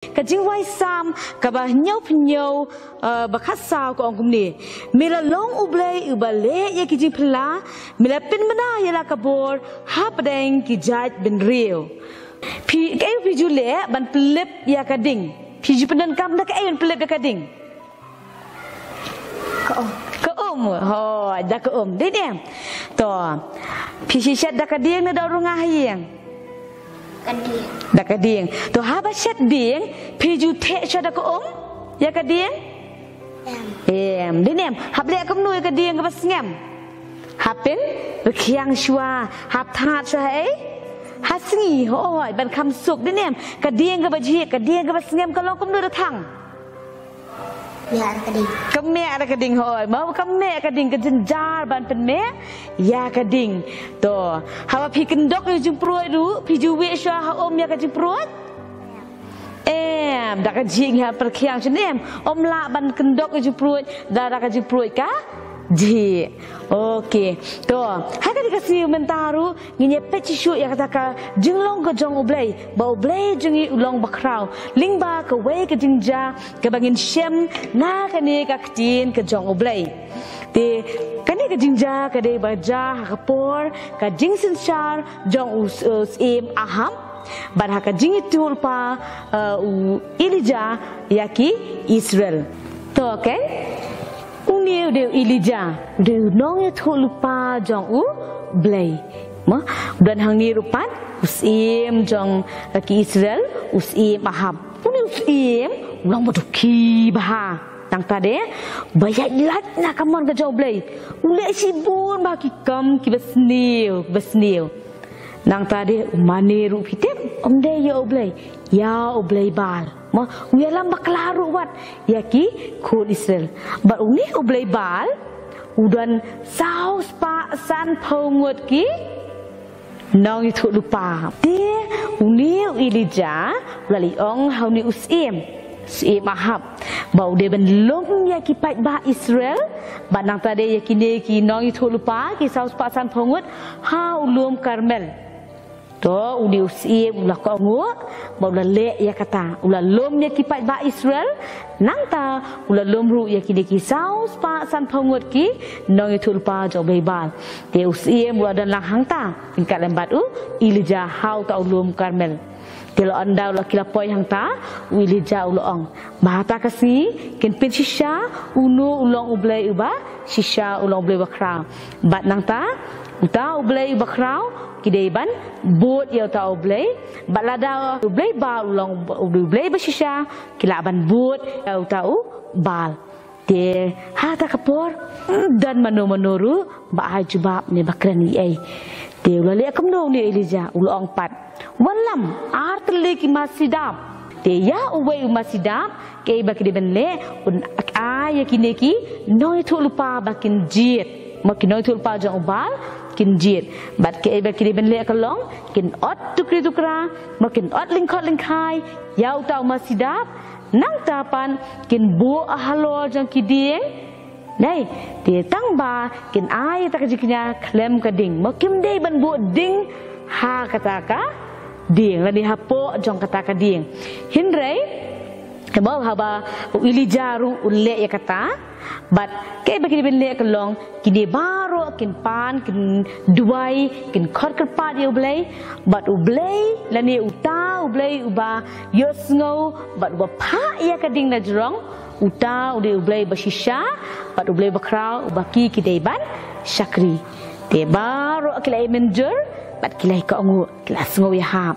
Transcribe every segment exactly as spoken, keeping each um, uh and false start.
Ka jingwai Salm kaba hynñiewphew hynñiew, eh, ba khatsaw ka ong kumne: Me la long U Blei uba leh ïa ki jingphylla, me la pynbna ïa la ka bor hapdeng ki jaitbynriew. Phi, kaei phi ju leh ban pynlip ïa ka ding? Phi ju pyndonkam da kaei ban pynlip ïa ka ding? Ka um. Ka um, hooid, da ka um. Dei ne em? To, phi shet da ka dieng ne da u rnga ha ïing? Ka dieng. Da ka dieng. To, haba shet dieng, phi ju theh shuwa da ka um ïa ka dieng? Em. Em, dei ne em? Hap leh kumno ïa ka dieng kaba sngem? Hap pynrkhiang shuwa, hap thad shuwa ha ei? Ha sngi, hooid, ban kham suk, dei ne em? Ka dieng kaba jhieh, ka dieng kaba sngem ka long kumno da thang? Miah da ka ding. Ka miah da ka ding, hooid. Mo, ka miah ka ding, ka jynjar ban pynmiah ïa ka ding. To, haba phi kyndok ïa u jingpruid ruh, phi ju wieh shuwa ha um ïa ka jingpruid? Em, da ka jhieh ngi hap pyrkhiang shuh ne em. Ym lah ban kyndok ïa u jingpruid da, da ka jingpruid ka jhieh. Okay. To, ha kane ka sngi mynta ruh ngin ïa peit shuh shuh ïa kata ka jinglong ka jong U Blei, ba U Blei jong ngi u long bakhraw lyngba kawei ka jingjia kaba ngin shem na kane ka ktien ka jong U Blei. Te kane ka jingjia ka dei ba jia ha ka por ka jingsynshar jong u s-, u syiem Ahab bad ha ka jingïathuhlypa, eh, u Elijah ïa ki Israel. To, okay? Une u dei u Elijah, u dei u nongïathuhlypa jong U Blei. Mo, u don hangne ruh pat u syiem jong, eh, ki Israel, u syiem Ahab. Une u syiem u long ba dukhi bha. Nangta de, ba ïaid lait na ka mon ka jong U Blei. U leh shibun bha ki kam kiba sniew, kiba sniew. Nangta de u mane ruh, phi tip, ym dei ïa U Blei, ïa u blei Baal. Mo, u ïalam bakla ruh wat ïa ki khun Israel. Bad une u blei Baal u don saw spah sanphew ngut ki nongïathuhlypa. Te une u Elijah u la leit ong ha une u syiem, syiem Ahab, ba u dei ban lum ïa ki paidbah Israel, bad nangta de ïa kine ki nongïathuhlypa, ki saw spah sanphew ngut, ha u lum Karmel. To, une u syiem u la kohnguh, bad u la leh ïa kata, u la lum ïa ki paidbah Israel, nangta u la lum ruh ïa kine ki saw spah sanphew ngut ki nongïathuhlypa jong u blei Baal. Te u syiem u la don lang hangta, ryngkat lem bad u Elijah ha uta u lum Karmel. Te la ynda u la, ki la poi hangta, u Elijah u la ong, ba hata ka sngi kin pynshisha uno u long u blei uba shisha, u long u blei uba khraw. Bad nangta uta u blei uba khraw ki dei ban bud ïa uta u blei. Bad lada u blei Baal u long u blei uba shisha, ki lah ban bud ïa uta u Baal. Te hata ka por, mm, don mano mano ruh ba ai jubab ne ba kren ei ei. Te u la leh kumno une u Elijah? U la ong pat, wanlam ar tylli ki masi dap. Te ïa uwei u masi dap, kaei ba ki dei ban leh, un ai ïa kine ki nongïathuhlypa ba kin jied. Mo, ki nongïathuhlypa jong u Baal kin jied. Bad kaei ba ki dei ban leh ka long, kin ot tukri tukra, mo, kin ot lyngkhot lyngkhai ïa uta u masi dap. Nangta pat kin buh halor jong ki dieng. Dei, te tang ba kin ai ïa kata ka jingkñia khlem ka ding. Mo, kim dei ban buh ding ha kata ka dieng, lane hapoh jong kata ka dieng. Hynrei, mo, haba u Elijah ruh u leh ïa kata, bad kaei ba ki dei ban leh ka long, kine baroh kin pan, kin duwai, kin khot kyrpad ïa u Blei, bad u Blei, lane uta u Blei uba ïohsngew bad uba phah ïa ka ding na jrong, uta u dei u Blei ba shisha bad u Blei ba khraw, uba ki, ki dei ban shakri. Te baroh ki la ïa mynjur bad ki la ïa kohnguh, ki la sngew ïahap.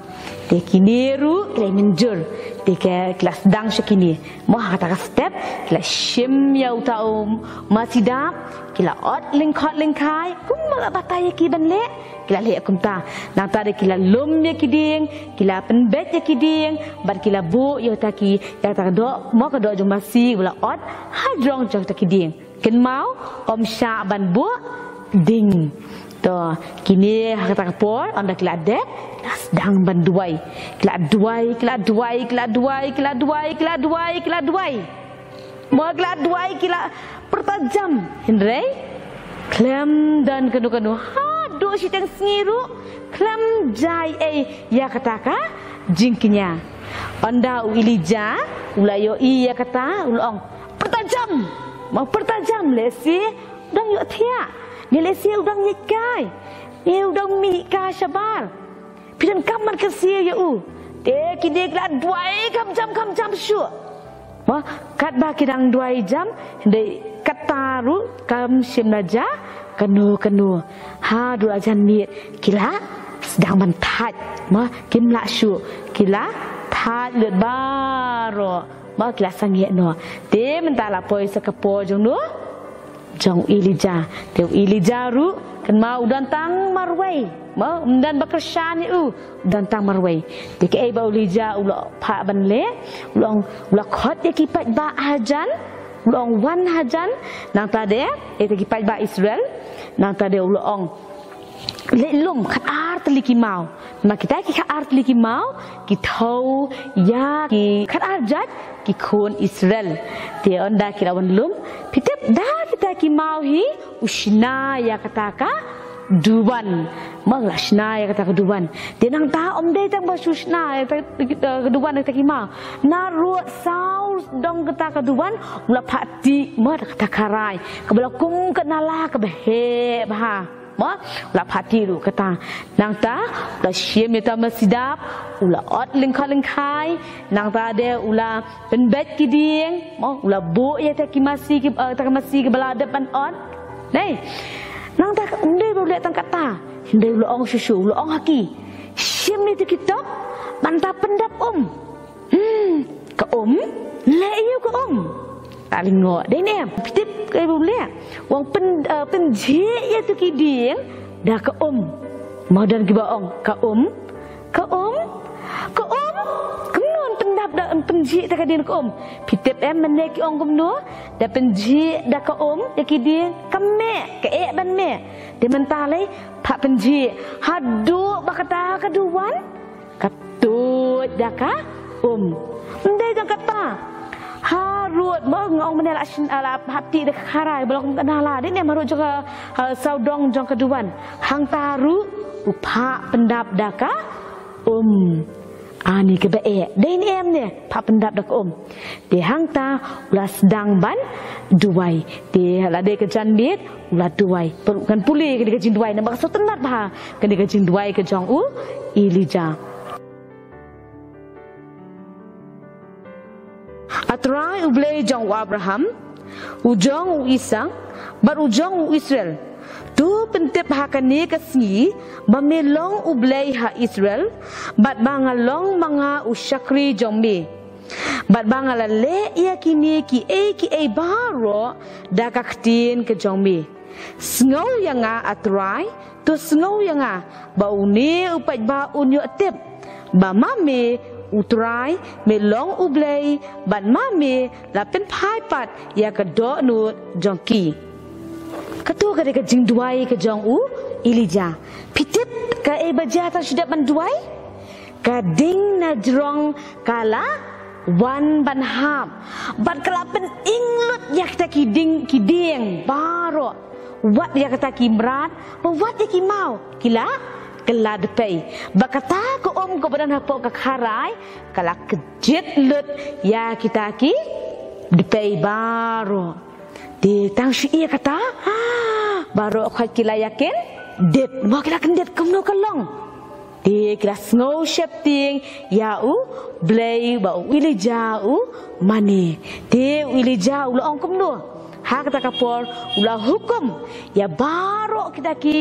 Te kine ruh ki la ïa mynjur, te ki, ki la sdang sha kine. Mo, ha kata ka step ki la shim ïa uta u masi dap, ki la ot lyngkhot lyngkhai kumba la batai ïa ki ban leh. Ki la leh kumta. Nangta de ki la lum ïa ki dieng, ki la pynbeit ïa ki dieng, bad ki la buh ïa uta ki, ïa kata ka doh, mo, ka doh jong u masi ba la ot ha jrong jong kita ki dieng. Kynmaw, ym shah ban buh ding. To, kine ha kata ka por, ynda ki la dep, ki la sdang ban duwai. Ki la duwai, ki la duwai, ki la duwai, ki la duwai, ki la duwai, ki la duwai. Mo, ki la duwai, ki la pyrta jam. Hynrei khlem don kano kano, haduh shiteng sngi ruh khlem jia ei ei ïa kata ka jingkñia. Ynda u Elijah u la ïohi ïa kata, u la ong, "Pyrta jam! Ma pyrta jam, lehse u dang ïohthiah, ne lehse u dang ïeit kai, ne u dang mih kai shabar. Phi donkam ban kyrsiew ïa u." Te kine ki la duwai kham jam kham jam shuh. Ma, katba ki dang duwai jam, hynrei kata ruh kam shym la jia kano kano. Haduh la jan miet ki la sdang ban thait. Ma, kim lah shuh, ki la thait lut baroh. Ma, ki la sangeh noh. Te mynta la poi sa ka por jong no, jong u Elijah. Te u Elijah ruh, kynmaw u don tang marwei. Ma, um don ba kyrshan ïa u, u don tang marwei. Te kaei ba u Elijah u la phah ban leh, u la ong, u la khot ïa ki paidbah hajan, u la ong wan hajan, nangta de, ïa ki paidbah Israel, nangta de u la ong, leh lum khat ar tylli ki maw. Ma kita ki khat ar tylli ki maw ki thew ïa ki khat ar jait ki khun Israel. Te ynda ki la wan lum, phi tip da kita ki maw hi u shna ïa kata ka duwan. Ma, la shna ïa kata ka duwan. Te nangta ym dei tang ba shu shna ïa kata ka duwan ïa kita ki maw. Naduh saw dong kata ka duwan u la phah tih, ma, da kata ka rai kaba la kum ka nala kaba heh bha. Ma, u la phah tih ruh kata. Nangta u la shim ïa uta u masi dap, u la ot lyngkot lyngkhai, nangta de u la pynbeit ki dieng, ma, u la buh ïa uta ki masi ki, eh, uta ka masi kaba la dep ban ot. Dei. Nangta ym dei ba u leh tang kata. Hynrei u la ong shuh shuh, u la ong ha ki, "Shim ïa uta ki tok ban da pyndap um." Hmm, ka um, leh ïa u ka um. Ta lyngngoh, dei ne em? Phi tip kaei ba u leh? U ong pyn, eh, pynjhieh ïa uta ki dieng da ka um. Ma, don kiba ong, ka um, ka um, ka um. Kumno un pyndap da, un pynjhieh da ka dieng ka um? Phi tip em mynne ki ong kumno? Da pynjhieh da ka um ïa ki dieng, ka meh, ka eh ban meh. Te mynta lei, phah pynjhieh haduh ba kata ka duwan ka tuid da ka um. Ym dei tang kata. Harud, ma, nga ong mynne la shin, la phah tih da ka kharai ba la kum ka nala. Dei ne em, harud jong ka, ha, sawdong jong ka duwan. Hangta ruh u phah pyndap da ka um. Ani kaba eh. Dei ne em ne, phah pyndap da ka um. Te hangta u la sdang ban duwai. Te la dei ka janmiet u la duwai. Ngan pule kane ka jingduwai namar ka sngewtynnat bha kane ka jingduwai ka jong u Elijah. A Trai U Blei jong u Abraham, u jong u Isaak, bad u jong u Israel, to pyntip ha kane ka sngi ba me long U Blei ha Israel, bad ba nga long ma nga u shakri jong me. Bad ba nga la leh ïa kine kiei kiei baroh da ka ktien ka jong me. Sngew ïa nga, A Trai, to sngew ïa nga, ba une u paidbah un ïoh tip ba ma me, U Trai, me long U Blei, bad ma me la pynphai pat ïa ka dohnud jong ki. Kato ka dei ka jingduwai ka jong u Elijah. Phi tip kaei ba jia tang shu dep ban duwai? Ka ding na jrong ka la wan ban hap. Bad ka la pynïeng lut ïa kita ki ding, ki dieng baroh. Wat ïa kita ki mrad, bad wat ïa ki maw, ki la kylla dpei. Bad kata ka um kaba don hapoh ka kharai ka la kjit lut ïa kita ki dpei baroh. Te tang shu ïa kata, baroh khoit ki la ïakyndit. Mo, ki la kyndit kumno ka long. Te ki la sngew sheptieng ïa U Blei ba u Elijah u mane. Te u Elijah u la ong kumno? Ha kata ka por u la hukum ïa baroh kita ki,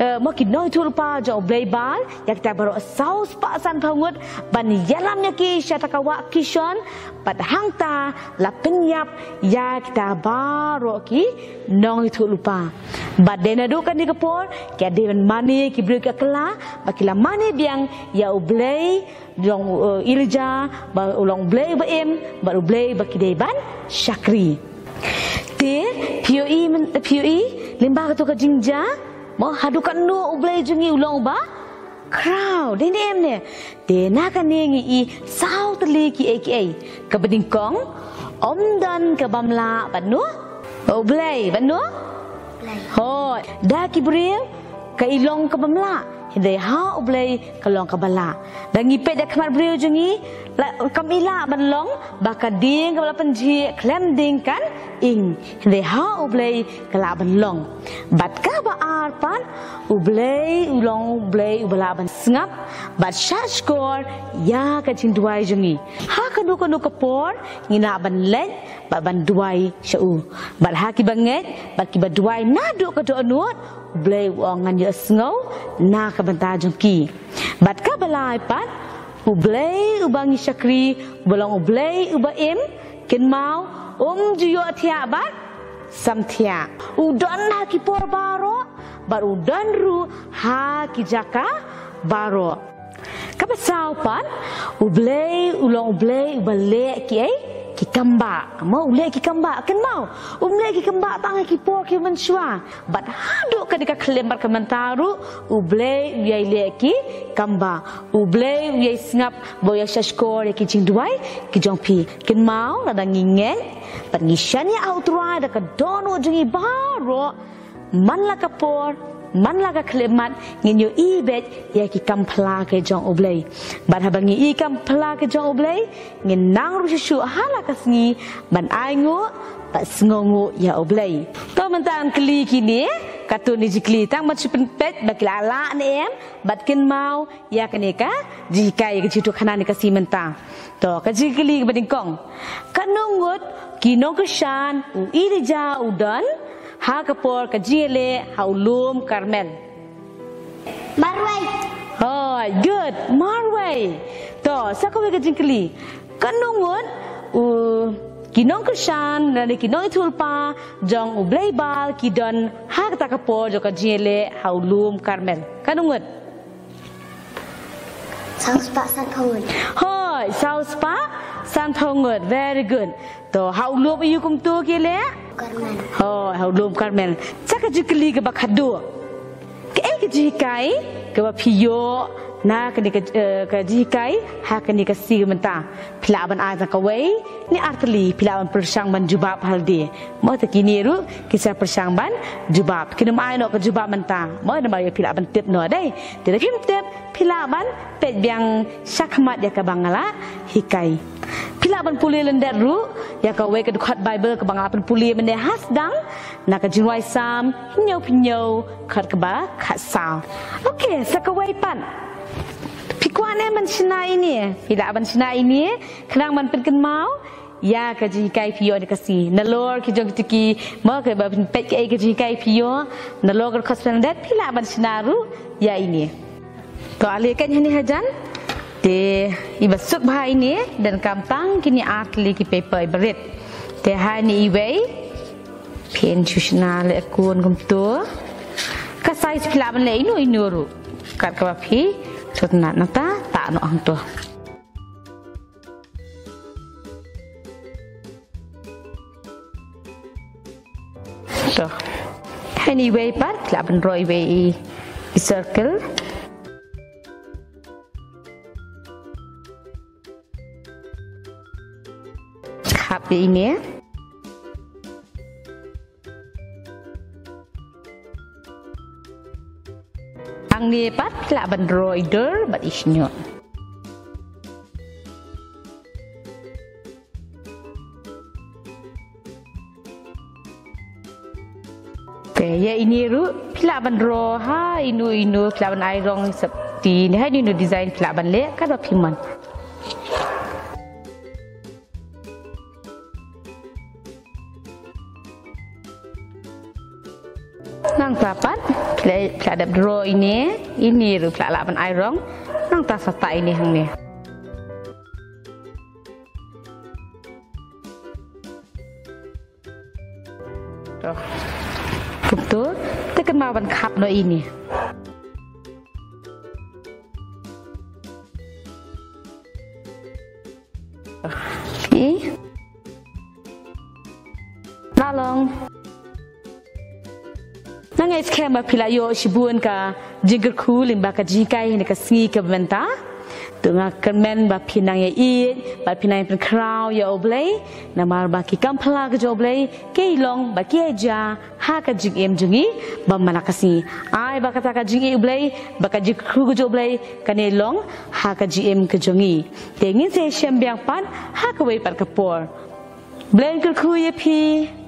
eh, mo, ki nongïathuhlypa jong u blei Baal, ïa kita baroh saw spah sanphew ngut ban ïalam ïa ki sha kata ka wah Kishon, bad hangta la pynïap ïa kita baroh ki nongïathuhlypa. Bad dei naduh kane ka por ki dei ban mane, ki briew ki kylla, bad ki la mane biang ïa u Blei jong, eh, Elijah, ba u long Blei ba im, bad u Blei ba ki dei ban shakri. Te phi ïohi, phi ïohi lyngba kato ka jingjia, mo, haduh katno u Blei jong ngi u long ba khraw, dei ne em ne? Te na kane ngi i saw tylli kiei kiei. Kaba nyngkong, ym don kaba mlah bad no? Bad u Blei, bad no? Blei. Hooid, da ki briew ka i long kaba mlah. Hynrei ha U Blei ka long kaba lah. Da ngi peit da khmat briew jong ngi, la kam i lah ban long ba ka dieng kaba la pynjhieh khlem dieng kan ing. Hynrei ha U Blei ka lah ban long. Bad kaba ar pat, U Blei u long U Blei uba lah ban sngap bad shahshkor ïa ka jingduwai jong ngi. Ha kano kano ka por ngi lah ban leit bad ban duwai sha u. Bad ha kiba ngeit bad kiba duwai naduh ka dohnud, U Blei u ong ngan ïohsngew na ka bynta jong ki. Bad kaba lai pat, U Blei uba ngi shakri, uba long U Blei uba im, kynmaw, um ju ïohthiah bad samthiah. U don ha ki por baroh, bad u don ruh ha ki jaka baroh. Kaba saw pat, U Blei u long U Blei uba leh kiei, ki kambah. Mo, u leh ki kambah, kynmaw. Um leh ki kambah tang ha ki por ki mynshuwa. Bad haduh kane ka khyllipmat ka mynta ruh, U Blei u ïai leh ki kambah. U Blei u ïai sngap bad u ïai shahshkor ïa ki jingduwai ki jong phi. Kynmaw, lada ngi ngeit bad ngi shaniah ha U Trai da ka dohnud jong ngi baroh, man la ka por, man la ka khyllipmat, ngin ïohi beit ïa ki kam phylla ki jong U Blei. Bad haba ngi i kam phylla ki jong U Blei, ngin nang ruh shuh shuh ha la ka sngi ban ainguh bad sngewnguh ïa U Blei. To mynta ngan kylli kine, katto katne jingkylli, tang ban shu pynpeit ba ki la lah ne em, bad kynmaw ïa kane ka jinghikai, ïa ka jingïathuhkhana ne ka sngi mynta. To, ka jingkylli kaba nyngkong. Katno ngut ki nongkyrshan u Elijah u don ha ka por ka jingïaleh ha u lum Karmel? Marwei. Hooid, good. Marwei. To, sa kawei ka jingkylli. Katno ngut u, ki nongkyrshan lane ki nongïathuhlypa jong u blei Baal ki don ha kata ka por jong ka jingïaleh ha u lum Karmel? Katno ngut? Saw spah sanphew ngut. Hooid, saw spah sanphew ngut. Very good. To, ha u lum aïu kumto ki leh? Karmel. Hooid, ha u lum Karmel. Sa ka jingkylli kaba khatduh. Kaei ka jinghikai kaba phi ïoh na kane ka, eh, ka jinghikai ha kane ka sngi mynta? Phi lah ban ai tang kawei ne ar tylli, phi lah ban pyrshang ban jubab halade. Mo, te kine ruh ki sa pyrshang ban jubab. Kin ym ai noh ka jubab mynta. Mo, namar ïa phi lah ban tip noh dei. Te lada phim tip, phi lah ban peit biang shakhmat ïa kaba nga la hikai. Phi lah ban pule lyndet ruh ïa kawei ka dkhot Baibl kaba nga la pynpule mynne ha sdang, na ka Jingrwai Salm hynñiewphew hynñiew, dkhot kaba khatsaw. Ok, sa kawei pat. Phi kwah ne ban shna ine? Phi lah ban shna ine, khnang ban pynkynmaw ïa ka jinghikai phi ïoh ne ka sngi. Nalor ki jong kito ki, mo, kaba phin peit kaei ka jinghikai phi ïoh, nalor ka dkhot sngewlyndet, phi lah ban shna ruh ïa ine. To, ale kan hangne hajan. Te iba suk bha ine, donkam tang kine ar tylli ki paper iba rit. Te ha ine iwei, phin shu shna leh kumto. Ka size phi lah ban leh ino ino ruh, kat kaba phi sngewtynnat. Nangta tah noh hangto. To. Ha ine iwei pat, lah ban draw iwei i, i circle. Khap ïa ine. Hangne pat lah ban draw i dur bad i shñiuh. Te ïa ine ruh phi lah ban draw ha ino ino, phi lah ban ai rong sopti ne ha ino ino design phi lah ban leh katba phi mon. Nangta pat, phi lah, phi lah dep draw ine, ine ruh phi lah lah ban ai rong, nangta sa tah ine hangne. To. Kumto, te kynmaw ban khap noh ine. Phi. Nalong. Nga ngeit skhem ba phi la ïoh shibun ka jingkyrkhu lyngba ka jinghikai ha kane ka sngi kaba mynta. Nga kyrmen ba phin nang ïa ïeit, ba phin nang pynkhraw ïa U Blei, namar ba ki kam phylla ka jong U Blei ki long ba ki ïa jia ha ka jingim jong ngi bym mala ka sngi. Ai ba kata ka jingïeit U Blei, ba ka jingkyrkhu ka jong U Blei kan ïa long ha ka jingim ka jong ngi. Te ngin sa ïashem biang pat ha kawei pat ka por. Blei un kyrkhu ïa phi.